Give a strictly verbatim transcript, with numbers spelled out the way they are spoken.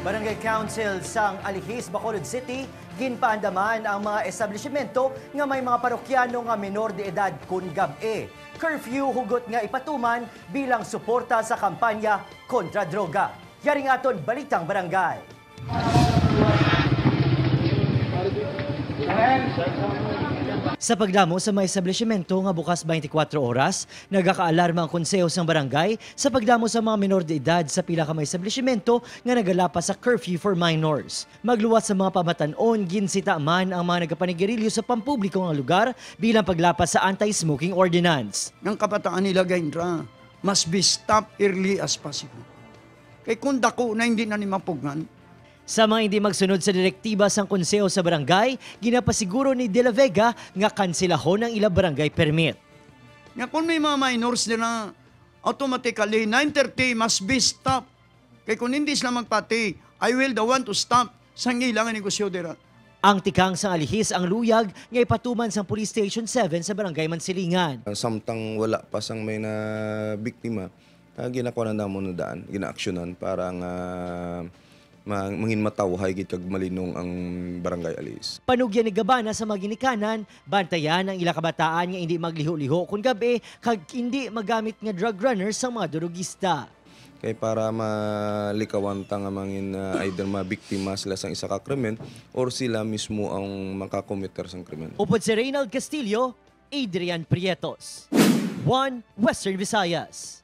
Barangay Council sang Alihis, Bacolod City, ginpaandaman ang mga establisimento nga may mga parokyano nga menor de edad kon gab-i. Curfew hugot nga ipatuman bilang suporta sa kampanya kontra droga. Yari nga aton balitang barangay. Sa pagdamo sa mga establisimento nga bukas twenty-four oras, nagakaalarma ang konseho sang barangay sa pagdamo sa mga menor de edad sa pila ka mga establisimento nga nagalapas sa curfew for minors. Magluwas sa mga pamatan-on, ginsita man ang mga nagapanigarilyo sa pampubliko nga lugar bilang paglapas sa anti-smoking ordinance. Ang kabataan nila gaindra, must be stopped early as possible. Kay kung dako na, hindi na ni mapugngan. Sa mga hindi magsunod sa direktiba sang konseho sa barangay, ginapasiguro ni De La Vega nga kanselahon ang ila barangay permit. Nga kung may mga minors nila, automatically, nine thirty must be stopped. Kay kung hindi sila magpati, I will the one to stop sa ila nga negosyo dira. Ang tikang sang Alihis ang luyag nga ipatuman sang Police Station seven sa Barangay Mansilingan. Samtang wala pa sang may na biktima, ah, ginakuha na namon na daan, ginaaksyonan para nga ma-, mangin matawhay gid kag malinong ang Barangay Alihis. Panugyan ni Gabana sa mga ginikanan, bantayan ang ila kabataan nga hindi magliho-liho kon gab-i kag hindi magamit nga drug runners sang mga durugista. Kay para malikawan ta nga mangin, ah, either mabiktima sila sang isa ka krimen or sila mismo ang makakomiter sang krimen. Upod si Reynald Castillo, Adrian Prietos, One Western Visayas.